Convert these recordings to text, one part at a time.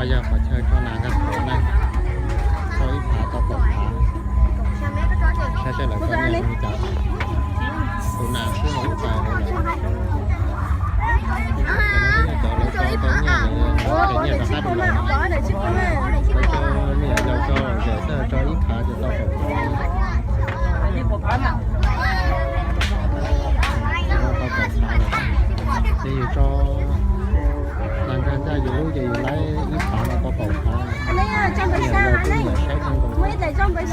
Yog qhov chaw tso nas nkag qhuav na, tso ib phav tau kaum phav. Saib sawv daws koj nyiaj zoo li cas. Tus nas xwb los ib phav lawm. Cov no twb yog cov lawv tso tau nyiaj lawm, nyiaj rov qab rau lawv. Lawv tso me nyuam yaus tso zem xwb tso ib phav ces tau kaum phav. Tau kaum phav lawm. Ces yus tso nas nkag ncaj yus lub ces yus laib ib phav no tau kaum phav. Yus saib kawg nkaus.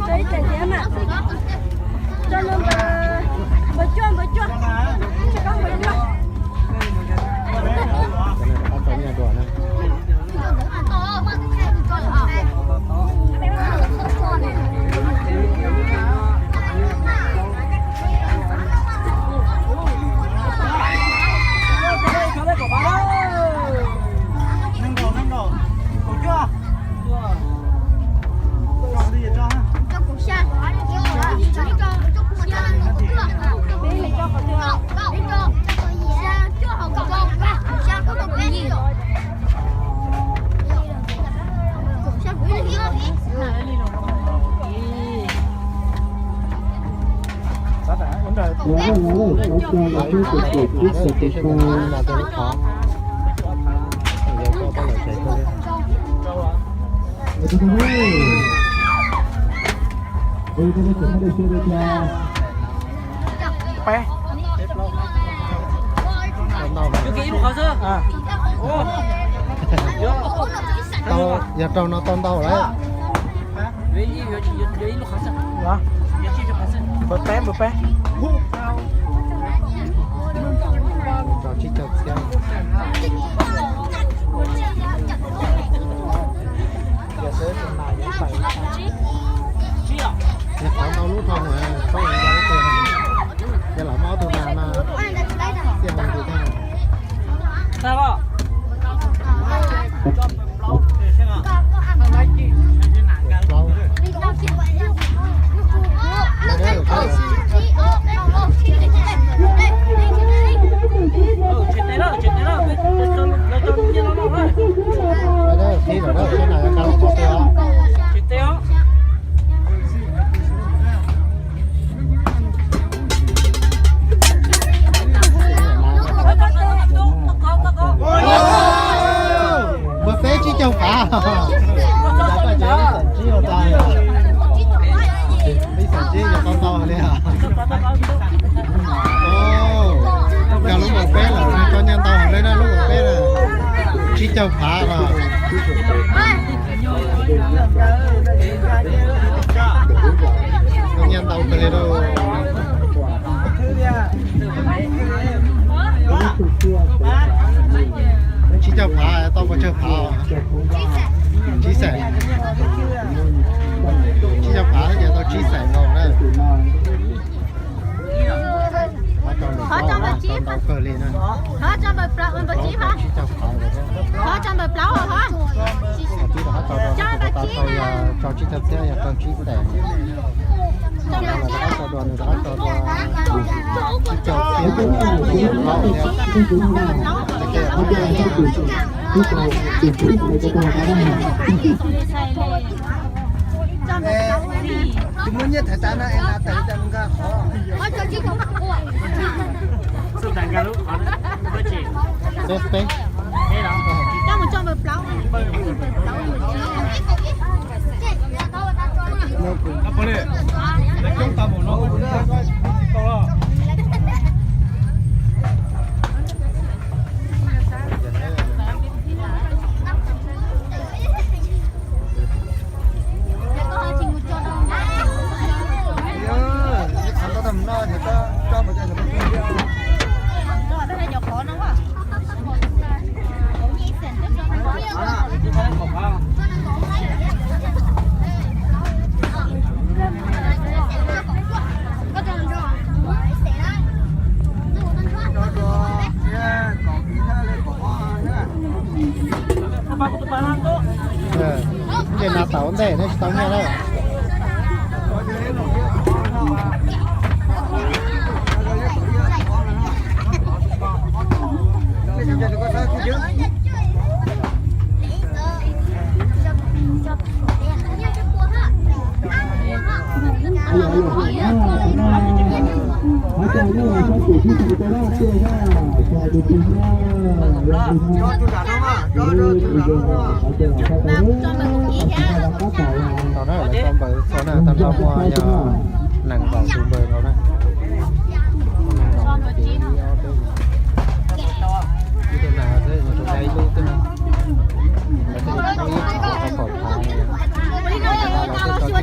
Tso ib tais diav mas. Tso no npawg, npawg cuaj, npawg cuaj. Tso koj npawg cuaj. Peb. Tau, yog raug no tau ntau lawm. Npawg peb, npawg peb. Tso tsib caug txhiab. Yog qhov ntau lub dhau, yog lam mob tus nas no, txiaj mus tus tag. Npawg peb tsib caug phav. Ib xam tsib yog tau ntau li. Yog lub npawg peb lawm, tso nyiaj ntau heev li na lub npawg peb na. Tsib caug phav los. Nyiaj ntau kawg li lauj. Tsib caug phav tau pes tsawg phav? Tsib xees. Tsib caug phav ces tau tsib xees no na. Qhov tso npawg tsib, qhov tso npawg plaub, npawg tsib, tsib caug phav. Qhov tso npawg plaub, qhov tso npawg tsib, tso tsib caug txhiab yog tau tsib xees. Tso npawg tsib, tso dua nws rov qab tso dua tsib caug txhiab, plaub thiab. Tus muaj nyiaj thaiv tas no es nas tawm cov nkag qhov. Peb, peb. Tau ntej ne, tsis tau nyiaj na. Tau na, lawv tau npaws txog na, tau nrog muaj yog nees nkaum tus npaws tau na. Ib tug nas xwb, tus nas ib lub xwb na. Lawv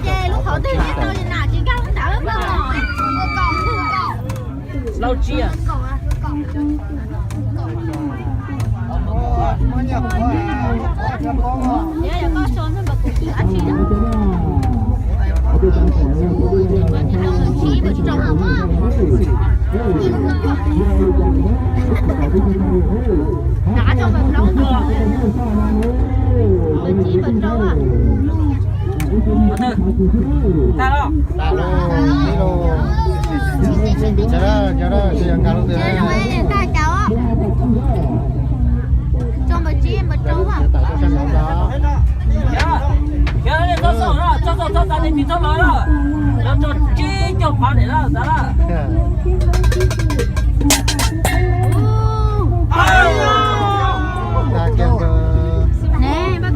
thiaj li muaj ib qhov qhov pom thav. Lauj Tsiaj. Tag los, tag los. Cov, cov, cov nkag lub twg na? Txhob xav na, txhob xav, txhob xav, txhob xav, txhob xav, txhob xav, txhob xav, txhob xav. Tag kiag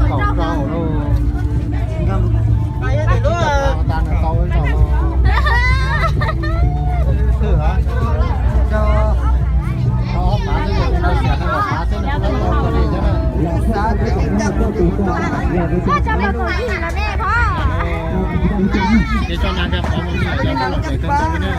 npawg kaum rau lauj. Tag nws tau ib zaug lauj. Twb hov, ob pav xwb, xiam rau ob pav xwb, nws tau tau li thiab na. Ces tso nas nkag qhov mus, tso lom zem kawg nkaus li na.